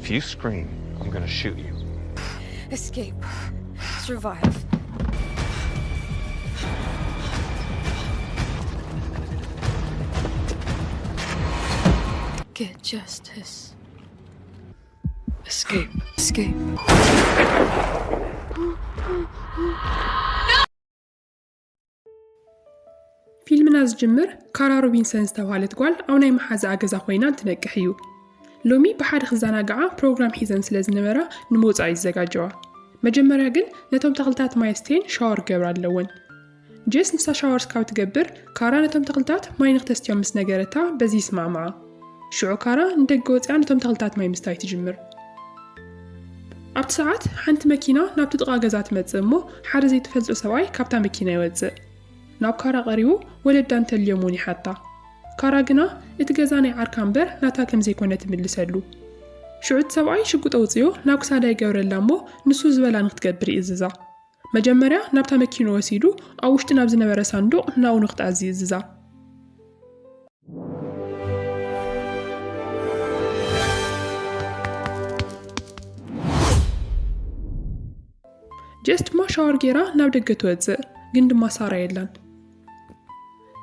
If you scream, I'm gonna shoot you. Escape. Survive. Get justice. Escape. Escape. ፊልምና ዝጅምር ካራ ሮቢንሰን ዝተባህለት ጓል ኣብ ናይ መሓዛኣ ገዛ ኮይና እንትነቅሕ እዩ። ሎሚ ብሓደ ክዘናግዓ ፕሮግራም ሒዘን ስለ ዝነበራ ንምውፃእ ይዘጋጀዋ። መጀመርያ ግን ነቶም ተኽልታት ማይ ስቴን ሻወር ክገብራ ኣለወን። ጀስ ንሳ ሻወር ስካብ ትገብር ካራ ነቶም ተኽልታት ማይ ንክተስትዮም ምስ ነገረታ በዚ ይስማዕምዓ። ሽዑ ካራ ንደገ ወፂኣ ነቶም ተኽልታት ማይ ምስታይ ትጅምር። ኣብቲ ሰዓት ሓንቲ መኪና ናብቲ ጥቓ ገዛ ትመጽእ እሞ ሓደ ዘይትፈልጦ ሰብኣይ ካብታ መኪና ይወጽእ። ናብ ካራ ቀሪቡ ወለዳ እንተልዮም እውን ይሓታ። ካራ ግና እቲ ገዛ ናይ ዓርካ እምበር ናታ ከም ዘይኮነ ትምልሰሉ። ሽዑ እቲ ሰብኣይ ሽጉጥ ኣውፅኡ ናብ ክሳዳ ይገብረላ እሞ ንሱ ዝበላ ንክትገብር ይእዝዛ። መጀመርያ ናብታ መኪና ወሲዱ ኣብ ውሽጢ ናብ ዝነበረ ሳንዱቕ ናኡ ንክትኣዚ ይእዝዛ። ጀስ ድማ ሻወር ጌራ ናብ ደገ ትወፅእ፣ ግን ድማ ሳራ የላን።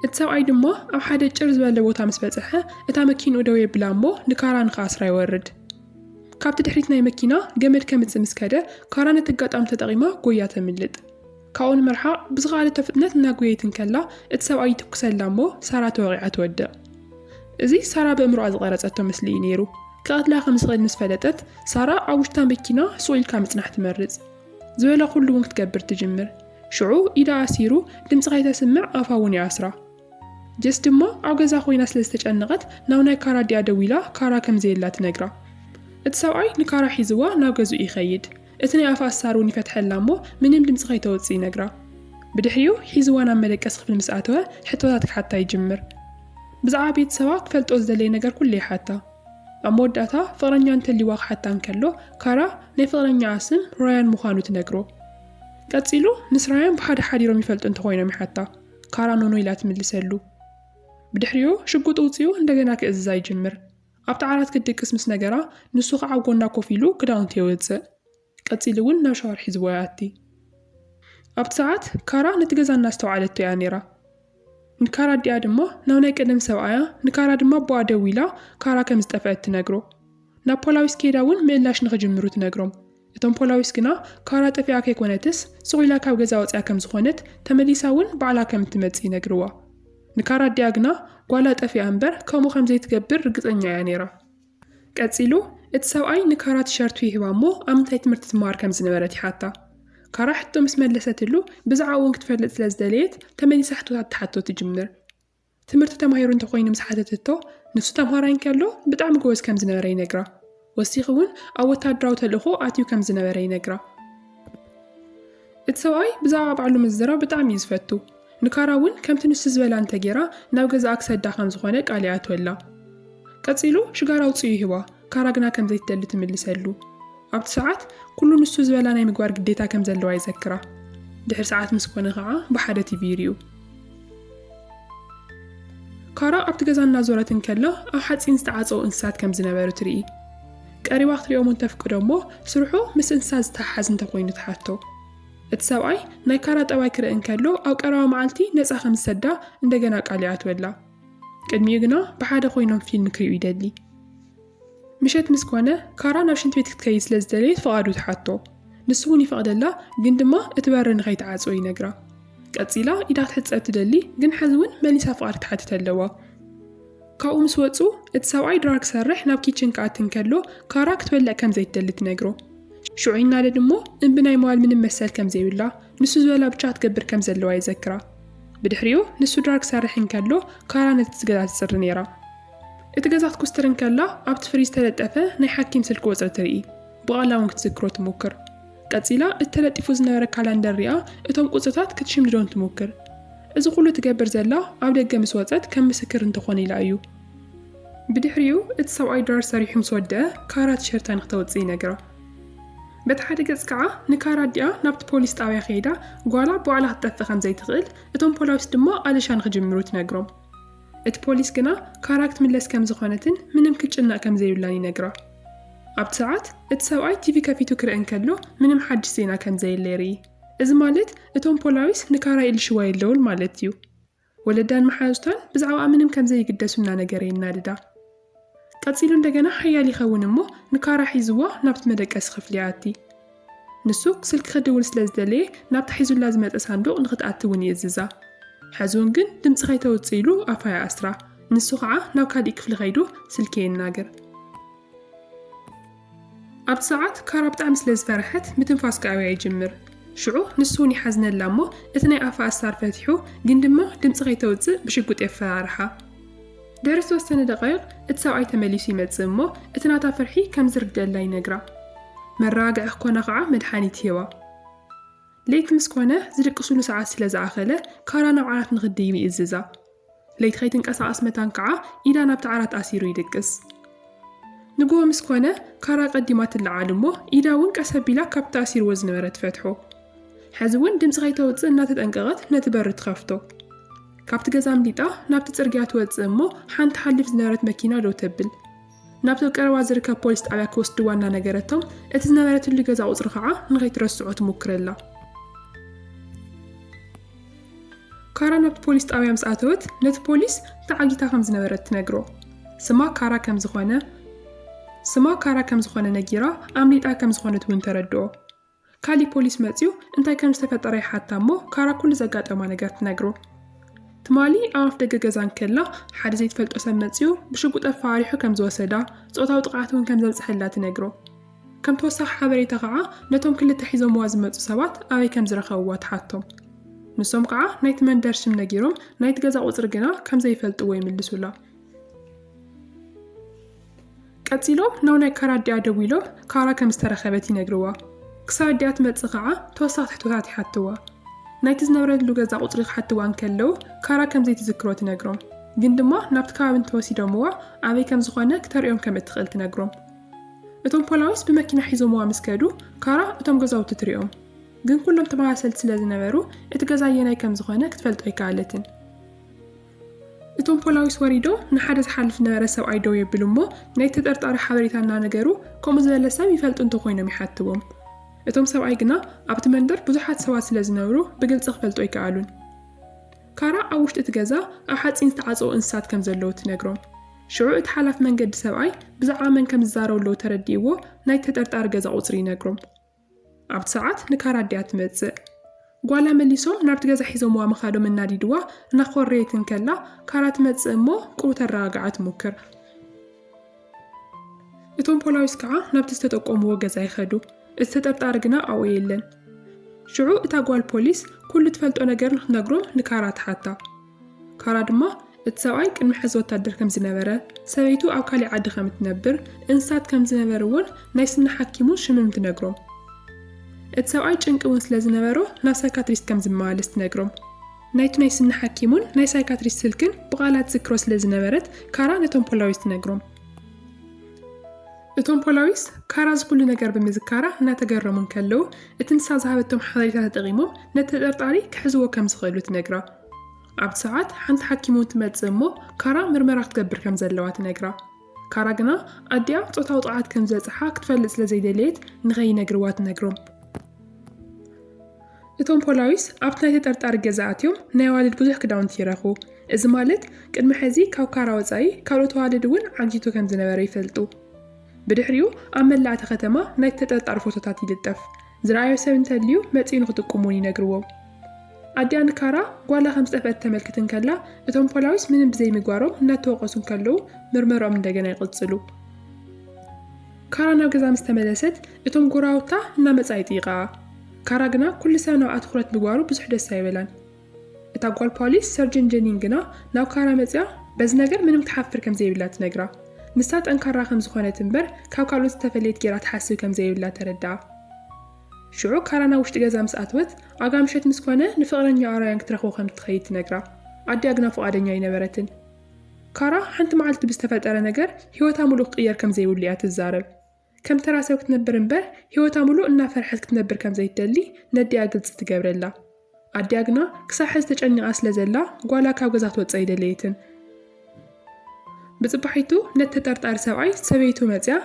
እቲ ሰብኣይ ድማ ኣብ ሓደ ጭር ዝበለ ቦታ ምስ በፅሐ እታ መኪንኡ ደው የብላ እሞ ንካራ ንክኣስራ ይወርድ። ካብቲ ድሕሪት ናይ መኪና ገመድ ከምፅእ ምስ ከደ ካራ ነቲ ኣጋጣሚ ተጠቒማ ጎያ ተምልጥ። ካብኡ ንምርሓቕ ብዝኸኣለቶ ፍጥነት እናጎየት እንከላ እቲ ሰብኣይ ይትኩሰላ እሞ ሳራ ተወቒዓ ትወድቕ። እዚ ሳራ ብእምሮኣ ዝቐረጸቶ ምስሊ እዩ ነይሩ። ክቐትላ ከም ዝኽእል ምስ ፈለጠት ሳራ ኣብ ውሽጣ መኪና ሱቕ ኢልካ ምጽናሕ ትመርጽ። ዝበላ ኩሉ እውን ክትገብር ትጅምር። ሽዑ ኢዳ ኣሲሩ ድምጺ ከይተስምዕ ኣፋ እውን ይኣስራ። ጀስ ድማ ኣብ ገዛ ኮይና ስለ ዝተጨነቐት ናብ ናይ ካራ ኣዲኣ ደዊላ ካራ ከም ዘየላ ትነግራ። እቲ ሰብኣይ ንካራ ሒዝዋ ናብ ገዝኡ ይኸይድ። እቲ ናይ ኣፋ ኣሳር እውን ይፈትሐላ እሞ ምንም ድምጺ ከይተውጽእ ይነግራ። ብድሕሪኡ ሒዝዋ ናብ መደቀሲ ክፍሊ ምስ ኣተወ ሕቶታት ክሓታ ይጅምር። ብዛዕባ ቤተሰባ ክፈልጦ ዝደለየ ነገር ኩሉ ይሓታ። ኣብ መወዳእታ ፍቕረኛ እንተልይዋ ክሓታ እንከሎ ካራ ናይ ፍቕረኛኣ ስም ራያን ምዃኑ ትነግሮ። ቀጺሉ ምስ ራያን ብሓደ ሓዲሮም ይፈልጡ እንተኾይኖም ይሓታ። ካራ ኖኖ ኢላ ትምልሰሉ። ብድሕሪኡ ሽጉጥ ውጺኡ እንደገና ክእዝዛ ይጅምር። ኣብቲ ዓራት ክትድቅስ ምስ ነገራ ንሱ ከዓ ኣብ ጎና ኮፍ ኢሉ ክዳውንቱ የውፅእ። ቀፂሉ እውን ናብ ሻወር ሒዝዎ ይኣቲ። ኣብቲ ሰዓት ካራ ነቲ ገዛ እናስተውዓለቶ እያ ነይራ። ንካራ ኣዲኣ ድማ ናብ ናይ ቀደም ሰብኣያ ንካራ ድማ ኣቦኣ ደዊላ ካራ ከም ዝጠፍአት ትነግሮ። ናብ ፖላዊስ ከይዳ እውን ምእላሽ ንኽጅምሩ ትነግሮም። እቶም ፖላዊስ ግና ካራ ጠፊኣ ከይኮነትስ ስቕ ኢላ ካብ ገዛ ወፂኣ ከም ዝኾነት ተመሊሳ እውን ባዕላ ከም እትመፅእ ይነግርዋ። ንካራ ኣዲኣ ግና ጓላ ጠፊኣ እምበር ከምኡ ከም ዘይትገብር ርግፀኛ እያ ነይራ። ቀፂሉ እቲ ሰብኣይ ንካራ ቲሸርቱ ይህባ እሞ ኣብ ምንታይ ትምህርቲ ትመሃር ከም ዝነበረት ይሓታ። ካራ ሕቶ ምስ መለሰትሉ ብዛዕባ እውን ክትፈልጥ ስለ ዝደለየት ተመሊሳ ሕቶታት ትሓቶ ትጅምር። ትምህርቲ ተማሂሩ እንተኾይኑ ምስ ሓተተቶ ንሱ ተምሃራይ እንከሎ ብጣዕሚ ጎበዝ ከም ዝነበረ ይነግራ። ወሲኹ እውን ኣብ ወታደራዊ ተልእኾ ኣትዩ ከም ዝነበረ ይነግራ። እቲ ሰብኣይ ብዛዕባ ባዕሉ ምዝራብ ብጣዕሚ እዩ ዝፈቱ። ንካራ እውን ከምቲ ንሱ ዝበላ እንተጌራ ናብ ገዛኣ ክሰዳ ከም ዝኾነ ቃል ይኣትወላ። ቀጺሉ ሽጋራ ኣውጺኡ ይህባ፣ ካራ ግና ከም ዘይትደሊ ትምልሰሉ። ኣብቲ ሰዓት ኩሉ ንሱ ዝበላ ናይ ምግባር ግዴታ ከም ዘለዋ ይዘክራ። ድሕሪ ሰዓት ምስ ኮነ ከዓ ብሓደ ቲቪ ይርእዩ። ካራ ኣብቲ ገዛ እናዞረት እንከላ ኣብ ሓፂን ዝተዓፀዉ እንስሳት ከም ዝነበሩ ትርኢ። ቀሪባ ክትሪኦም እንተፍቅዶ እሞ ስርሑ ምስ እንስሳት ዝተሓሓዝ እንተኮይኑ ትሓቶ። እቲ ሰብኣይ ናይ ካራ ጠባይ ክርኢ እንከሎ ኣብ ቀረባ መዓልቲ ነፃ ከም ዝሰዳ እንደገና ቃል ይኣትወላ። ቅድሚኡ ግና ብሓደ ኮይኖም ፊልም ክሪኡ ይደሊ። ምሸት ምስ ኮነ ካራ ናብ ሽንቲ ቤት ክትከይድ ስለ ዝደለየት ፍቓዱ ትሓቶ። ንሱ እውን ይፈቕደላ፣ ግን ድማ እቲ በሪ ንኸይትዓፅዎ ይነግራ። ቀፂላ ኢዳ ክትሕፀብ ትደሊ፣ ግን ሕዚ እውን መሊሳ ፍቓድ ክትሓትት ኣለዋ። ካብኡ ምስ ወፁ እቲ ሰብኣይ ድራር ክሰርሕ ናብ ኪችን ክኣቲ እንከሎ ካራ ክትበልዕ ከም ዘይትደሊ ትነግሮ። ሽዑ ይናደድ እሞ እምቢ ናይ ምባል ምንም መሰል ከም ዘይብላ፣ ንሱ ዝበላ ብቻ ክትገብር ከም ዘለዋ ይዘክራ። ብድሕሪኡ ንሱ ድራር ክሰርሕ እንከሎ ካራ ነቲ ገዛ ትፅሪ ነይራ። እቲ ገዛ ክትኩስትር እንከላ ኣብቲ ፍሪጅ ዝተለጠፈ ናይ ሓኪም ስልኪ ቁፅሪ ትርኢ። ብቓላ እውን ክትዝክሮ ትሞክር። ቀፂላ እቲ ተለጢፉ ዝነበረ ካላንደር ሪኣ እቶም ቁፅርታት ክትሽምድዶም ትሞክር። እዚ ኩሉ ትገብር ዘላ ኣብ ደገ ምስ ወፀት ከም ምስክር እንተኾነ ኢላ እዩ። ብድሕሪኡ እቲ ሰብኣይ ድራር ሰሪሑ ምስ ወደአ ካራ ቲሸርታ ንክተውፅእ ይነግራ። በቲ ሓደ ገፅ ከዓ ንካራ ኣዲኣ ናብቲ ፖሊስ ጣብያ ከይዳ ጓላ ብባዕላ ክትጠፍእ ከም ዘይትኽእል እቶም ፖላዊስ ድማ ኣለሻ ንክጅምሩ ትነግሮም። እቲ ፖሊስ ግና ካራ ክትምለስ ከም ዝኾነትን ምንም ክትጭነቕ ከም ዘይብላን ይነግራ። ኣብቲ ሰዓት እቲ ሰብኣይ ቲቪ ከፊቱ ክርኢ እንከሎ ምንም ሓድሽ ዜና ከም ዘየለ ይርኢ። እዚ ማለት እቶም ፖላዊስ ንካራ ኢልሽዋ የለውን ማለት እዩ። ወለዳን መሓዙታን ብዛዕባኣ ምንም ከም ዘይግደሱ እናነገረ የናድዳ። ቀጺሉ እንደገና ሓያል ይኸውን እሞ ንካራ ሒዝዋ ናብቲ መደቀሲ ክፍሊ ይኣቲ። ንሱ ስልኪ ክድውል ስለ ዝደለየ ናብታ ሒዙላ ዝመጸ ሳንዱቕ ንኽትኣቲ እውን ይእዝዛ። ሕዚ እውን ግን ድምጺ ከይተውጽእ ኢሉ ኣፋ ይኣስራ። ንሱ ኸዓ ናብ ካሊእ ክፍሊ ከይዱ ስልኪ የናግር። ኣብቲ ሰዓት ካራ ብጣዕሚ ስለ ዝፈርሐት ምትንፋስ ክኣብያ ይጅምር። ሽዑ ንሱ እውን ይሓዝነላ እሞ እቲ ናይ ኣፋ ኣስታር ፈቲሑ ግን ድማ ድምፂ ከይተውፅእ ብሽጉጥ የፈራርሓ። ድሕሪ ዝተወሰነ ደቃይቕ እቲ ሰብኣይ ተመሊሱ ይመፅእ እሞ እቲ ናታ ፍርሒ ከም ዝርድአላ ይነግራ። መረጋግዒ ክኮና ከዓ መድሓኒት ይህባ። ለይቲ ምስ ኮነ ዝድቅስሉ ሰዓት ስለ ዝኣኸለ ካራ ናብ ዓራት ንክድይብ ይእዝዛ። ለይቲ ከይትንቀሳቐስ መታን ከዓ ኢዳ ናብቲ ዓራት ኣሲሩ ይድቅስ። ንግሆ ምስ ኮነ ካራ ቀዲማ ትለዓል እሞ ኢዳ እውን ቀስ ኣቢላ ካብቲ ኣሲርዎ ዝነበረ ትፈትሖ። ሕዚ እውን ድምፂ ከይተውፅእ እናተጠንቀቐት ነቲ በሪ ትኸፍቶ። ካብቲ ገዛ ኣምሊጣ ናብቲ ፅርግያ ትወፅእ እሞ ሓንቲ ሓልፍ ዝነበረት መኪና ደው ተብል። ናብቲ ኣብ ቀረባ ዝርከብ ፖሊስ ጣብያ ክወስድዋ እናነገረቶም እቲ ዝነበረትሉ ገዛ ቁፅሪ ከዓ ንኸይትረስዖ ትሙክረላ። ካራ ናብቲ ፖሊስ ጣብያ ምስ ኣተወት ነቲ ፖሊስ ተዓጊታ ከም ዝነበረት ትነግሮ። ስማ ካራ ከም ዝኾነ ስማ ካራ ከም ዝኾነ ነጊራ ኣምሊጣ ከም ዝኾነት እውን ተረድኦ። ካሊእ ፖሊስ መፅዩ እንታይ ከም ዝተፈጠረ ይሓታ እሞ ካራ ኩሉ ዘጋጠማ ነገር ትነግሮ። ትማሊ ኣብ ኣፍ ደገ ገዛ እንከላ ሓደ ዘይትፈልጦ ሰብ መፅዩ ብሽጉጥ ኣፈራሪሑ ከም ዝወሰዳ፣ ፆታዊ ጥቕዓት እውን ከም ዘብፅሐላ ትነግሮ። ከም ተወሳኺ ሓበሬታ ከዓ ነቶም ክልተ ሒዞምዋ ዝመፁ ሰባት ኣበይ ከም ዝረኸብዋ ትሓቶም። ንሶም ከዓ ናይቲ መንደር ሽም ነጊሮም ናይቲ ገዛ ቁፅሪ ግና ከም ዘይፈልጥዎ ይምልሱላ። ቀፂሎም ናብ ናይ ካራ ኣዲኣ ደዊሎም ካራ ከም ዝተረኸበት ይነግርዋ። ክሳብ ኣዲኣ ትመፅእ ከዓ ተወሳኽቲ ሕቶታት ይሓትዋ። ናይቲ ዝነበረሉ ገዛ ቁፅሪ ክሓትዋ እንከለዉ ካራ ከም ዘይትዝክሮ ትነግሮም። ግን ድማ ናብቲ ከባቢ እንተወሲዶምዋ ኣበይ ከም ዝኾነ ክተርእዮም ከም እትኽእል ትነግሮም። እቶም ፖላዊስ ብመኪና ሒዞምዋ ምስ ከዱ ካራ እቶም ገዛውቲ ትርእዮም። ግን ኩሎም ተመሳሰልቲ ስለ ዝነበሩ እቲ ገዛ ኣየናይ ከም ዝኾነ ክትፈልጦ ኣይከኣለትን። እቶም ፖላዊስ ወሪዶም ንሓደ ዝሓልፍ ዝነበረ ሰብኣይ ደው የብል እሞ ናይ ተጠርጣሪ ሓበሬታ እናነገሩ ከምኡ ዝበለ ሰብ ይፈልጡ እንተኮይኖም ይሓትዎም። እቶም ሰብኣይ ግና ኣብቲ መንደር ብዙሓት ሰባት ስለ ዝነብሩ ብግልፂ ክፈልጦ ኣይከኣሉን። ካራ ኣብ ውሽጢ እቲ ገዛ ኣብ ሓፂን ዝተዓፀዉ እንስሳት ከም ዘለዉ ትነግሮም። ሽዑ እቲ ሓላፍ መንገዲ ሰብኣይ ብዛዕባ መን ከም ዝዛረቡ ኣለዉ ተረዲእዎ ናይ ተጠርጣሪ ገዛ ቁፅሪ ይነግሮም። ኣብቲ ሰዓት ንካራ ኣዲኣ ትመጽእ። ጓላ መሊሶም ናብቲ ገዛ ሒዞምዋ ምኻዶም እናዲድዋ እናኾረየት እንከላ ካራ ትመጽእ እሞ ቁሩ ተረጋግዓ ትሙክር። እቶም ፖላዊስ ከዓ ናብቲ ዝተጠቆምዎ ገዛ ይኸዱ። እቲ ተጠርጣሪ ግና ኣብኡ የለን። ሽዑ እታ ጓል ፖሊስ ኩሉ ትፈልጦ ነገር ንክትነግሮም ንካራ ትሓታ። ካራ ድማ እቲ ሰብኣይ ቅድሚ ሕዚ ወታደር ከም ዝነበረ፣ ሰበይቱ ኣብ ካሊእ ዓዲ ከም እትነብር፣ እንስሳት ከም ዝነበርዎን ናይ ስኒ ሓኪሙ ሽምም ትነግሮም። እቲ ሰብኣይ ጭንቂ እውን ስለ ዝነበሮ ናብ ሳይካትሪስት ከም ዝመላለስ ትነግሮም። ናይቲ ናይ ስኒ ሓኪሙን ናይ ሳይካትሪስት ስልክን ብቓላት ዝክሮ ስለ ዝነበረት ካራ ነቶም ፖላዊስ ትነግሮም። እቶም ፖላዊስ ካራ ዝኩሉ ነገር ብምዝካራ እናተገረሙ እንከለዉ እቲ ንሳ ዝሃበቶም ሓበሬታ ተጠቒሞም ነቲ ተጠርጣሪ ክሕዝዎ ከም ዝኽእሉ ትነግራ። ኣብቲ ሰዓት ሓንቲ ሓኪም እውን ትመጽእ እሞ ካራ ምርመራ ክትገብር ከም ዘለዋ ትነግራ። ካራ ግና ኣዲኣ ጾታዊ ጥቕዓት ከም ዝበጽሓ ክትፈልጥ ስለ ዘይደለየት ንኸይነግርዋ ትነግሮም። እቶም ፖላዊስ ኣብቲ ናይ ተጠርጣሪ ገዛ ኣትዮም ናይ ኣዋልድ ብዙሕ ክዳውንቲ ይረኽቡ። እዚ ማለት ቅድሚ ሕዚ ካብ ካራ ወጻኢ ካልኦት ኣዋልድ እውን ዓጊቱ ከም ዝነበረ ይፈልጡ። ብድሕሪኡ ኣብ መላእ እታ ከተማ ናይ ተጠርጣሪ ፎቶታት ይልጠፍ። ዝረኣዮ ሰብ እንተልዩ መጺኡ ንክጥቁም እውን ይነግርዎም። ኣዲኣ ንካራ ጓላ ከም ዝጠፍአት ተመልክት እንከላ እቶም ፖላዊስ ምንም ብዘይምግባሮም እናተወቀሱ እንከለዉ ምርመርኦም እንደገና ይቕጽሉ። ካራ ናብ ገዛ ምስ ተመለሰት እቶም ጎራውታ እናመጻ ይጥይቃ። ካራ ግና ኩሉ ሰብ ናብኣ ትኹረት ምግባሩ ብዙሕ ደስ ኣይበላን። እታ ጓል ፖሊስ ሰርጅን ጀኒን ግና ናብ ካራ መጽያ በዚ ነገር ምንም ክትሓፍር ከም ዘይብላ ትነግራ። ንሳ ጠንካራ ከም ዝኾነት እምበር ካብ ካልኦት ዝተፈለየት ጌራ ትሓስብ ከም ዘይብላ ተረድኣ። ሽዑ ካራ ናብ ውሽጢ ገዛ ምስ ኣትወት ኣጋ ምሸት ምስ ኮነ ንፍቕረኛኣ ራያን ክትረኽቦ ከም ትኸይድ ትነግራ። ኣዲኣ ግና ፍቓደኛ ኣይነበረትን። ካራ ሓንቲ መዓልቲ ብዝተፈጠረ ነገር ህይወታ ምሉእ ክቕየር ከም ዘይብሉ እያ ትዛረብ። ከም ተራ ሰብ ክትነብር እምበር ህይወታ ምሉእ እናፈርሐት ክትነብር ከም ዘይትደሊ ነዲኣ ግልጺ ትገብረላ። ኣዲኣ ግና ክሳብ ሕዚ ተጨኒቓ ስለ ዘላ ጓላ ካብ ገዛ ክትወጽእ ኣይደለየትን። ብጽባሒቱ ነቲ ተጠርጣሪ ሰብኣይ ሰበይቱ መጽያ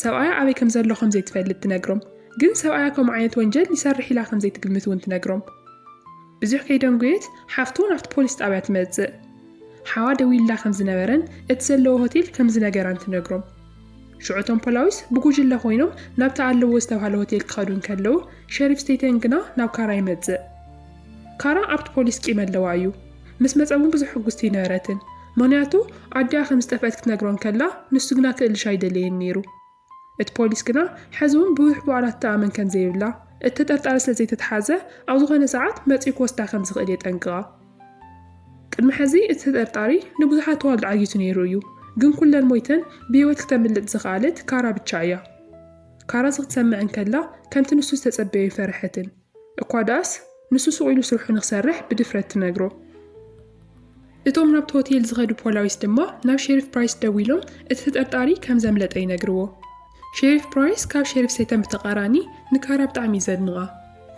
ሰብኣያ ኣበይ ከም ዘሎ ከም ዘይትፈልጥ ትነግሮም። ግን ሰብኣያ ከምኡ ዓይነት ወንጀል ይሰርሕ ኢላ ከም ዘይትግምት እውን ትነግሮም። ብዙሕ ከይደንጎየት ሓፍቱ ናብቲ ፖሊስ ጣብያ ትመጽእ። ሓዋ ደዊሉላ ከም ዝነበረን እቲ ዘለዎ ሆቴል ከም ዝነገራን ትነግሮም። ሽዑ እቶም ፖላዊስ ብጉጅለ ኮይኖም ናብቲ ኣለዎ ዝተባህለ ሆቴል ክኸዱ እንከለዉ፣ ሸሪፍ ስቴተን ግና ናብ ካራ ይመጽእ። ካራ ኣብቲ ፖሊስ ቂም ኣለዋ እዩ። ምስ መጸ እውን ብዙሕ ሕጉስቲ ኣይነበረትን። ምኽንያቱ ኣዲኣ ከም ዝጠፍአት ክትነግሮ እንከላ፣ ንሱ ግና ክእልሽ ኣይደለየን ነይሩ። እቲ ፖሊስ ግና ሕዚ እውን ብውሕቡላት ትኣመን ከም ዘይብላ፣ እቲ ተጠርጣሪ ስለ ዘይተተሓዘ ኣብ ዝኾነ ሰዓት መጺኡ ክወስዳ ከም ዝኽእል የጠንቅቓ። ቅድሚ ሕዚ እቲ ተጠርጣሪ ንብዙሓት ተዋልዶ ዓጊቱ ነይሩ እዩ፣ ግን ኩለን ሞይተን ብህይወት ክተምልጥ ዝኸኣለት ካራ ብቻ እያ። ካራ እዚ ክትሰምዕ እንከላ ከምቲ ንሱ ዝተጸበዮ ኣይፈርሐትን። እኳ ደኣስ ንሱ ስቕ ኢሉ ስርሑ ንክሰርሕ ብድፍረት ትነግሮ። እቶም ናብቲ ሆቴል ዝኸዱ ፖላዊስ ድማ ናብ ሸሪፍ ፕራይስ ደዊሎም እቲ ተጠርጣሪ ከም ዘምለጠ ይነግርዎ። ሸሪፍ ፕራይስ ካብ ሸሪፍ ሴተን ብተቓራኒ ንካራ ብጣዕሚ እዩ ዘድንቓ።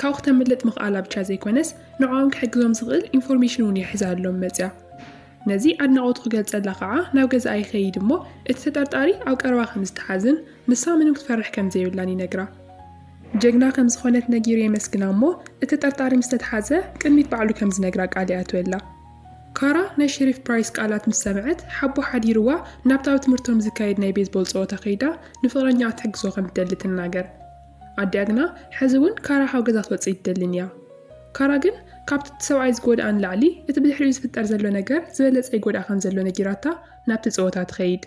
ካብኡ ክተምልጥ ምኽኣላ ብቻ ዘይኮነስ ንዕኦም ክሕግዞም ዝኽእል ኢንፎርሜሽን እውን እያ ሒዛሎም መፅያ። ነዚ ኣድናቖቱ ክገልጸላ ከዓ ናብ ገዛኣ ይኸይድ እሞ እቲ ተጠርጣሪ ኣብ ቀረባ ከም ዝተሓዝን ንሳ ምንም ክትፈርሕ ከም ዘይብላን ይነግራ። ጀግና ከም ዝኾነት ነጊሩ የመስግና እሞ እቲ ተጠርጣሪ ምስ ተተሓዘ ቅድሚት ባዕሉ ከም ዝነግራ ቃል ይኣትወላ። ካራ ናይ ሸሪፍ ፕራይስ ቃላት ምስ ሰምዐት ሓቦ ሓዲርዋ ናብታ ኣብ ትምህርቶም ዝካየድ ናይ ቤዝቦል ጸወታ ከይዳ ንፍቕረኛኣ ክትሕግዞ ከም ትደሊ ትናገር። ኣዲኣ ግና ሕዚ እውን ካራ ካብ ገዛ ክትወጽእ ኣይትደልን እያ። ካራ ግን ካብቲ እቲ ሰብኣይ ዝጎድኣ ንላዕሊ እቲ ብድሕሪኡ ዝፍጠር ዘሎ ነገር ዝበለጸ ይጎድኣ ከም ዘሎ ነጊራታ ናብቲ ጸወታ ትኸይድ።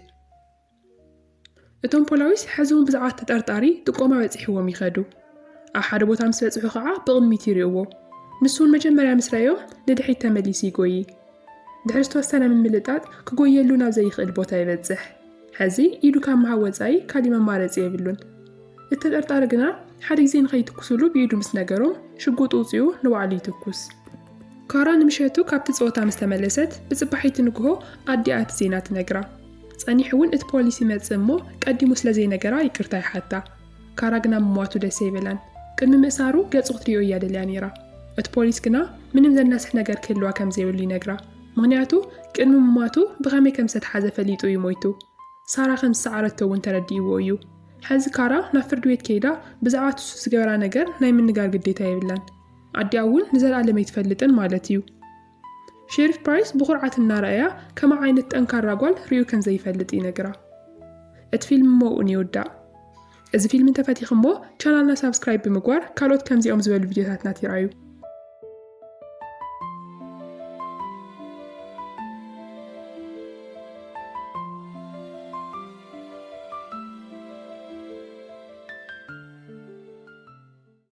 እቶም ፖላዊስ ሕዚ እውን ብዛዕባ ተጠርጣሪ ጥቆማ በጺሕዎም ይኸዱ። ኣብ ሓደ ቦታ ምስ በጽሑ ከዓ ብቕድሚት ይርእዎ። ንሱ እውን መጀመርያ ምስ ረኣዮም ንድሕሪት ተመሊሱ ይጎዪ። ድሕሪ ዝተወሰነ ምምልጣጥ ክጎየሉ ናብ ዘይኽእል ቦታ ይበጽሕ። ሕዚ ኢዱ ካብ ምሃብ ወጻኢ ካሊእ መማረጺ የብሉን። እቲ ተጠርጣሪ ግና ሓደ ግዜ ንኸይትኩሱሉ ብኢዱ ምስ ነገሮም ሽጉጥ ውጺኡ ንባዕሉ ይትኩስ። ካራ ንምሸቱ ካብቲ ጸወታ ምስ ተመለሰት ብጽባሒቲ ንግሆ ኣዲኣ እቲ ዜና ትነግራ። ጸኒሑ እውን እቲ ፖሊስ ይመጽእ እሞ ቀዲሙ ስለ ዘይነገራ ይቅርታ ይሓታ። ካራ ግና ምሟቱ ደስ ኣይበላን። ቅድሚ ምእሳሩ ገጹ ክትሪኦ እያ ደልያ ነይራ። እቲ ፖሊስ ግና ምንም ዘናስሕ ነገር ክህልዋ ከም ዘይብሉ ይነግራ። ምኽንያቱ ቅድሚ ምሟቱ ብኸመይ ከም ዝተትሓዘ ፈሊጡ እዩ ሞይቱ። ሳራ ከም ዝሰዓረቶ እውን ተረዲእዎ እዩ። ሕዚ ካራ ናብ ፍርዲ ቤት ከይዳ ብዛዕባ እቲ ንሱ ዝገበራ ነገር ናይ ምንጋር ግዴታ የብላን። ኣዲኣ እውን ንዘለኣለም ኣይትፈልጥን ማለት እዩ። ሸሪፍ ፕራይስ ብኹርዓት እናረኣያ ከመ ዓይነት ጠንካራ ጓል ርእዩ ከም ዘይፈልጥ ይነግራ። እቲ ፊልም እሞ ኣብኡ ይውዳእ። እዚ ፊልም እንተፈቲኽሞ ቻናልና ሳብስክራይብ ብምግባር ካልኦት ከምዚኦም ዝበሉ ቪድዮታትና ይርኣዩ።